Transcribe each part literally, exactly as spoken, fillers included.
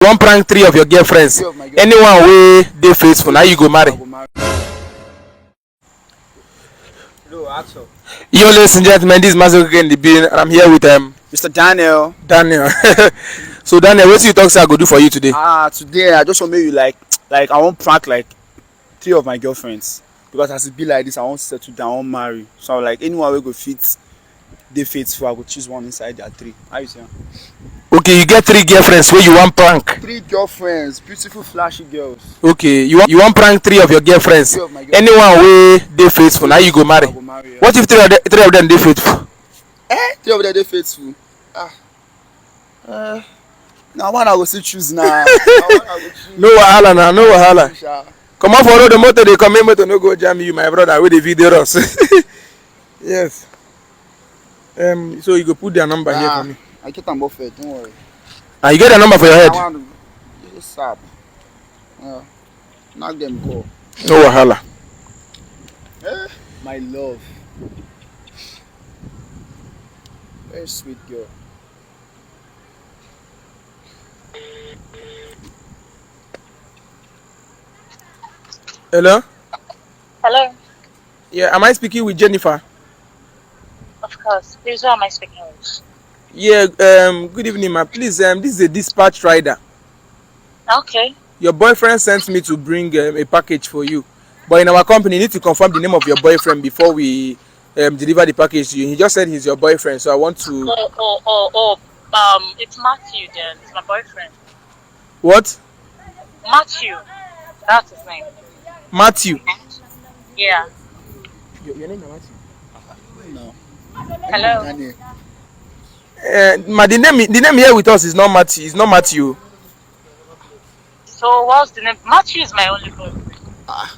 wan prank three of your girlfriends. Three of my girlfriends. Anyone wey dey faithful, na you go marry. I go marry. Hello, action. Yo, ladies and gentlemen, this is Mazo again, the building, and I'm here with, um, Mister Daniel. Daniel. So, Daniel, wetin you talk say I go do for you today? Ah, today I just want make you, like, like, I wan prank, like, three of my girlfriends, because as e be like this, I wan settle down, I wan marry. So, like, anyone wey go fit dey faithful, I go choose one inside their three. How you see am? Okay, you get three girlfriends wey you wan prank. Three girlfriends, beautiful, flashy girls. Okay, you wan, you wan prank three of your girlfriends. Three of my girlfriends. Anyone wey dey faithful, na you go marry. I go marry, yeah. What if three of the, three of them dey faithful? Eh? Three of them dey faithful. Ah. Uh, na one I go still choose na. Na one I go choose. No wahala na, no wahala. Sha. Comot for road, the motor dey come, make motor no go jam you, my brother, wey dey video us. Yes. Um, so you go put their number here for me. Ah, I get am off it, don't worry. Ah, you get their number for your head? That one, yes, sir. Uh, knock them call. No wahala. Eh, my love. Very sweet girl. Hello? Hello? Yeah, am I speaking with Jennifer? Of course. Please, who am I speaking with? Yeah, um, good evening, ma. Please, um, this is a dispatch rider. Okay. Your boyfriend sent me to bring, um, a package for you. But in our company, you need to confirm the name of your boyfriend before we, um, deliver the package to you. He just said he's your boyfriend, so I want to... Oh, oh, oh, oh. Um, it's Matthew then. It's my boyfriend. What? Matthew. That's his name. Matthew. Yeah. Your, your name is Matthew? No. Hello. Daniel. Eh, ma, the name, the name here with us is not Matthew. It's not Matthew. So what's the name? Matthew is my only boyfriend. Ah,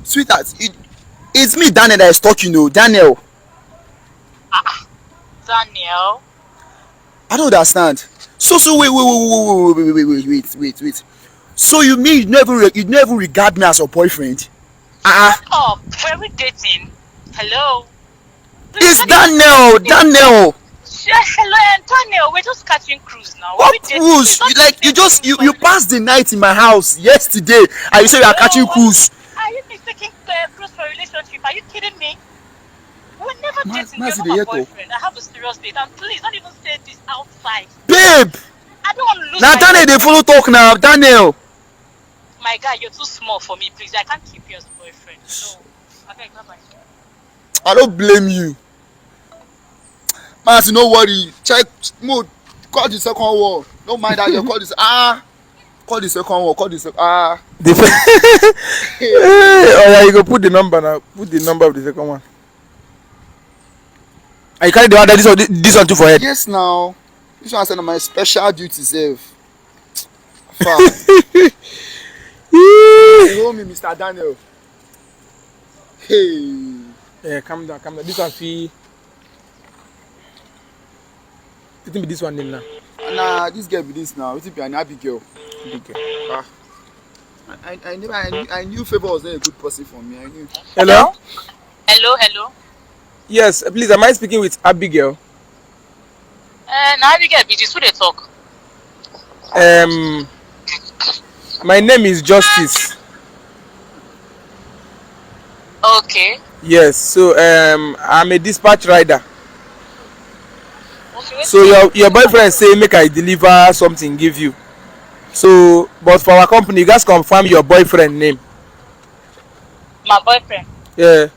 sweetheart, it, it's me, Daniel, that is talking. Oh, Daniel. Ah, Daniel. I don't understand. So, so wait, wait, wait. So you mean you never, re- you never regard me as your boyfriend? Ah, uh-uh. Oh, were we dating? Hello? It's Daniel, Daniel. Hello, and Daniel, we're just catching cruise now. What cruise? You, like, you just, you, you passed the night in my house yesterday, and you say you are catching cruise. Are you mistaking, uh, cruise for relationship? Are you kidding me? We're never dating. You're not my boyfriend. I have a serious date, and please don't even say this outside. Babe. I don't want to lose. Now, Daniel, they follow talk now, Daniel. My guy, you're too small for me, please. I can't keep you as a boyfriend. No. Okay, bye bye. I don't blame you. Man, no worry. Check mode. Call the second one. Don't mind that. You call this. Ah. Call the second one. Call the second. Ah. The fir- Hey, oh yeah, you go put the number now. Put the number of the second one. I carry the one that this one, this one too for head. Yes, now. This one said my special duty self. Far. You owe me, Mister Daniel. Hey. Yeah, calm down, calm down. This one fee. Wetin be this one name now? Nah, this girl be this now. Wetin be an Abigail? Abigail. Ah. I, I, I never, I knew, I knew Favor was not a good person for me. I knew. Hello? Hello, hello. Yes, please, am I speaking with Abigail? Uh, na Abigail be this. Who dey talk? Um, my name is Justice. Okay. Yes, so, um, I'm a dispatch rider. Okay, wait. So your, your boyfriend say make I deliver something give you. So, but for our company, you guys confirm your boyfriend name. My boyfriend? Yeah.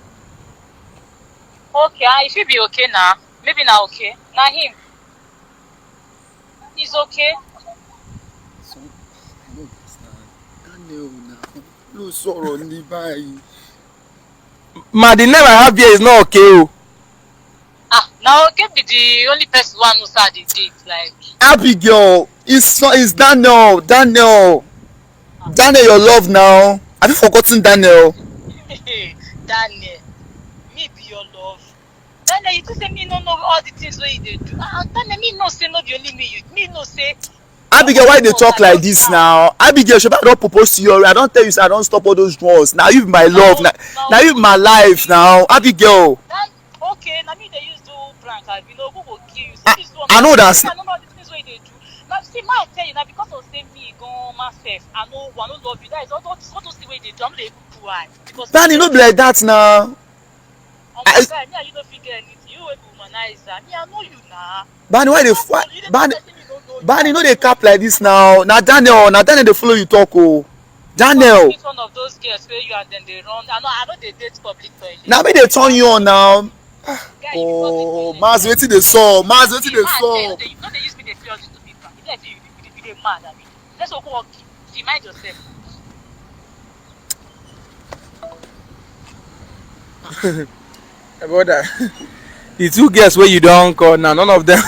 Okay, ah, e fit be okay now. Maybe na okay. Na him. It's okay. So, I don't understand. Daniel, now. No, sorrow, ni báyìí. Ma, the name I have here is not okay o. Ah, na okay be the only person wey I know say I dey date, like. Abigail, it's not, it's Daniel, Daniel. Daniel, your love now. Have you forgotten Daniel? Daniel, me be your love. Daniel, you think say me no know all the things wey you dey do? Ah, Daniel, me know say no be only me you, me know say Abigail, why you dey talk like this now? Abigail, shebi I don propose to you already. I don tell you say I don stop all those drugs. Now you be my love. Now, now you be my life now. Abigail. Okay, na me dey use do prank, abi? No, who go kill you? I, I know that. I know all the things wey you dey do. Now, see, ma, I tell you, na because of say me, Myself, I no, I no love you. That is all, all, all those things wey you dey do. I no dey even cry because Danny, no be like that now. Omo, I guy, me and you no fit get anything. You wey be womanizer. Me, I know you na. Bani, why dey Don't why, call you dey Bani, tell person you no know you. Bani, no dey cap like this now. Na Daniel, na Daniel dey follow you talk o. Daniel. Meet one of those girls wey you and dem dey run. I no, I no dey date public toilet. Na me dey turn you on now. Guy, you be public Oh, toilet. Maz, wetin dey sup? Maz, wetin dey Mad, eh? No sup? Dey, no dey use me dey play all this stupid part. E be like say you, you, you dey mad, abi? Let's go work. See, mind yourself. My brother, the two girls wey you don call now, none of them.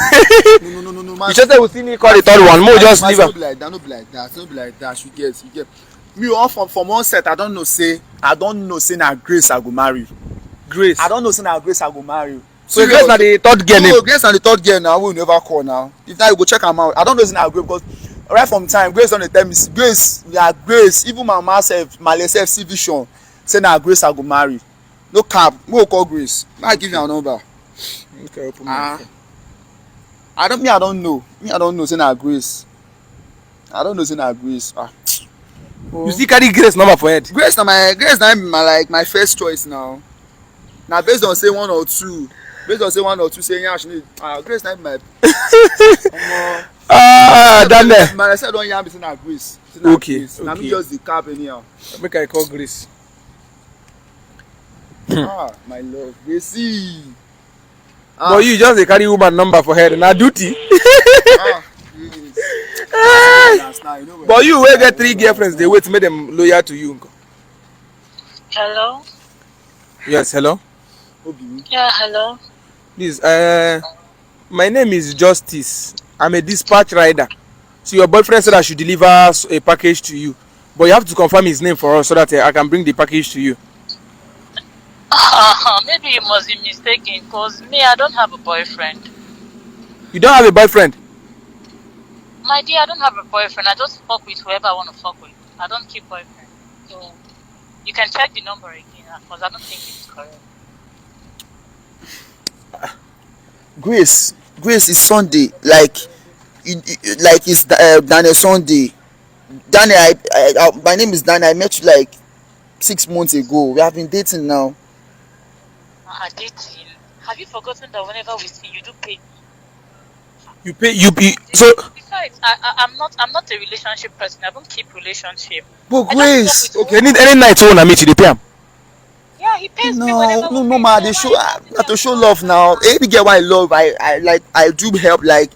No, no, no, no, no, You man. Just say we still need call the third one. Mo just Mas leave no am. Be like that, no be like that, no be like that. You get, you get. Me, all from, from one set, I don't know say, I don't know say na Grace I go marry. Grace. I don't know say na Grace I go marry. So Grace na the third girl name? No, Grace na the third girl now. We never call now. If now you go check am out, I don't know say na Grace because right from time Grace don dey tell me, Grace, yeah, Grace. Even my mama sef, my sef see vision. Say na Grace I go marry. No cap, mo call Grace. I give you a number. Okay, open my Ah. phone. I don't, me, I don't know. Me, I don't know say na Grace. I don't know say na Grace. Ah. You still carry Grace number for head? Grace na my, Grace na my, like, my first choice now. Na based on say one or two, based on say one or two say yeah, she need, ah, Grace na my. Omo. Ah, Daniel. My sef don yarn me say na Grace. Say na Okay, Grace. Na me okay. Just dey cap anyhow. Make I call Grace. Ah, my love, Gracie. Ah. But you just dey carry woman number for head. Na duty. Ah, please. Hey. Understand, you know what But you wey get three girlfriends, dey wait make them loyal to you. Hello? Yes, hello. Obi. Yeah, hello. Please, uh, my name is Justice. I'm a dispatch rider. So your boyfriend said I should deliver s- a package to you, but you have to confirm his name for us so that uh, I can bring the package to you. Uh, maybe you must be mistaken, cause me, I don't have a boyfriend. You don't have a boyfriend? My dear, I don't have a boyfriend. I just fuck with whoever I want to fuck with. I don't keep boyfriend. So you can check the number again, uh, cause I don't think it's correct. Grace, Grace, is Sunday. Like, you, you, like it's uh, Daniel Sunday. Daniel, I, I, I, my name is Daniel. I met you like six months ago. We have been dating now. Uh, dating? Have you forgotten that whenever we see you, do pay? You pay, you pay. So besides, I, I, I'm not, I'm not a relationship person. I don't keep relationship. But I just Grace, fuck with Okay, any, any night you wanna meet, you dey pay am. Yeah, he pays me whenever No, we no, meet. Mama, So they show why you ah, want to na to show love now. Any girl I love, I, I like, I do help, like,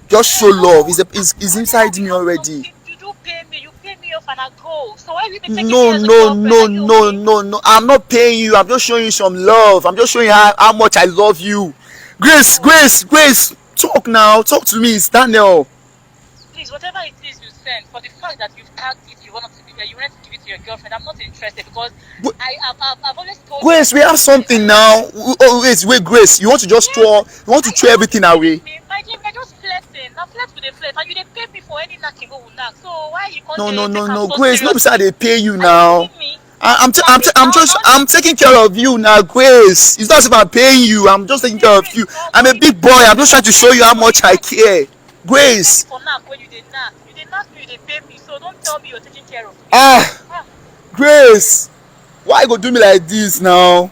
just show love. It's, a, it's, it's inside me already. You do pay me, you pay me off and I go. So why are you taking me No, as a no, girlfriend? No, Are you no, okay? No, no. I'm not paying you. I'm just showing you some love. I'm just showing you how, how much I love you. Grace, Grace, Grace, talk now. Talk to me. It's Daniel. Please, whatever it is you send, for the fact that you've tagged it, you want to be, you want to give it to your girlfriend, I'm not interested because But I, I've, I've, I've always told Grace, you we have something now. Oh, wait, wait, Grace. You want to just throw, you want to throw everything away. Me, my dear, we're just flirting. Now flirt with a flirt, and you dey pay me for any knocking go will knock. So why you can't No, take no, it no, so no, Grace. No be say I dey pay you now. Are you kidding me? I, I'm, t- I'm, t- I'm just, I'm taking care of you now, Grace. It's not as if I'm paying you. I'm just taking care of you. I'm a big boy. I'm just trying to show you how much I care. Grace. For now, when you dey knock, you dey knock me, you dey pay me. So don't tell me you're taking care of me. Ah, Grace. Why you go do me like this now?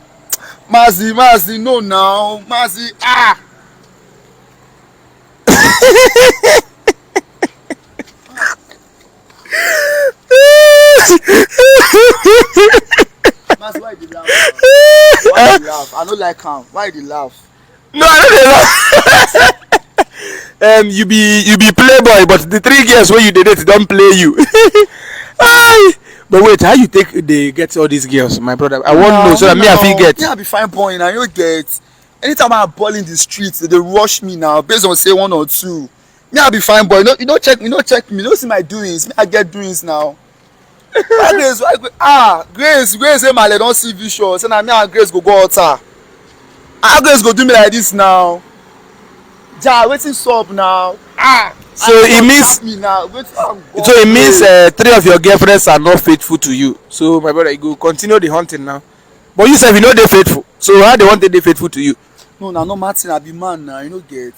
Mazi, Mazi, no now. Mazi, ah. Mazi, why you dey laugh? Why you dey laugh? I no like am. Why you dey laugh? No, I no dey laugh. Um, you be, you be playboy, but the three girls wey you dey date don play you. Aye. But wait, how you take dey get all these girls, my brother? I wan know so that me I fit get. Me I be fine boy, na you get. Anytime I ball in the street, they dey rush me now based on say one or two. Me I be fine boy. No, you no check me, no check me. No see my doings. Me I get doings now. Why Grace? Why Grace? Ah, Grace, Grace say Male don see vision. Say na me and Grace go go altar. How Grace go do me like this now? Ja, wetin sup now? Ah, So it means, me now. Wetin, oh, God, so it means, uh, three of your girlfriends are not faithful to you. So my brother, you go continue the hunting now. But you sef, you no dey faithful. So how they want to dey faithful to you? No, na normal thing. I be man now. You no get.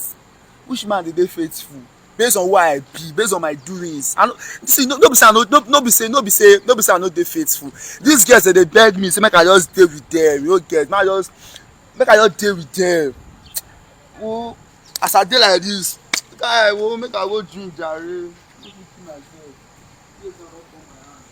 Which man dey dey faithful? Based on who I be, based on my doings. I no, see, no, no be say I no, no, no be say, no be say, no be say I no dey faithful. These girls, dem dey beg me say make I just dey with them. You no get, make I just, make I just dey with them. Oh, as I dey like this, guy, oh, make I go drink, jare. Make me see myself. Tears don come my hand.